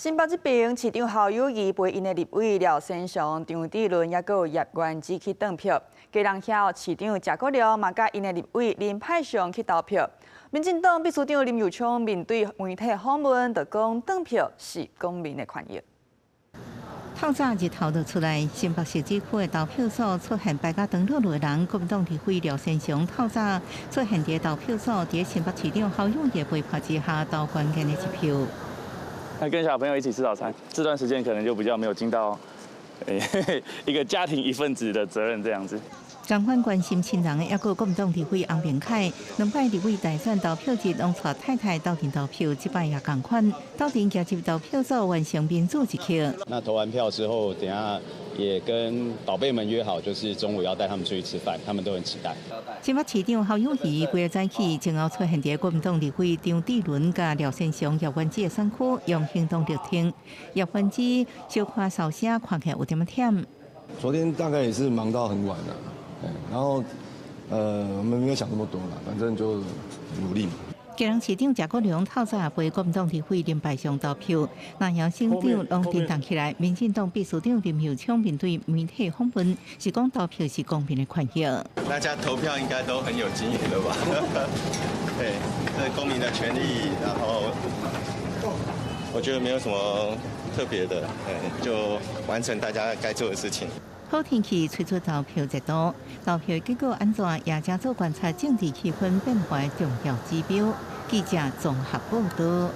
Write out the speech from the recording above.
新北這爿市長侯友宜陪𪜶的立委廖先祥、張智倫，猶閣有葉元之去轉票。基隆遐市長謝國樑嘛佮𪜶的立委林派祥去投票。民進黨秘書長林右昌面對媒體訪問，就講轉票是公民的權益。透早日頭就出來，新北市這區的投票所出現排甲長轆轆的人。國民黨立委廖先祥透早出現佇投票所，佇新北市長侯友宜陪伴之下投關鍵的一票。那跟小朋友一起吃早餐，這段時間可能就比較沒有盡到一個家庭一份子的責任這樣子。仝款關心親人的，猶閣有國民黨立委翁明凱，兩擺立委大選投票日，攏帶太太鬥陣投票，這擺也仝款，鬥陣行入投票所完成民主一刻。那投完票之後，等下也跟寶貝們約好，就是中午要帶他們出去吃飯，他們都很期待。新北市長侯友宜規个早起，前後出現佇國民黨立委張智倫佮廖先祥葉元之的選區，用行動力挺。葉元之小可燒聲，看起來有點仔忝。昨天大概也是忙到很晚了，然後，我們沒有想那麼多了，反正就努力。基隆市長謝國樑透早陪國民黨立委林百祥投票，南洋省長攏振動起來。民進黨秘書長林右昌面對媒體訪問，是講投票是公民的權益。大家投票應該都很有經驗了吧？對，這是公民的權利，然後我覺得沒有什麼特別的，就完成大家該做的事情。好天氣催出投票熱度，投票結果按怎也成做觀察政治氣氛變化的重要指標。記者綜合報道。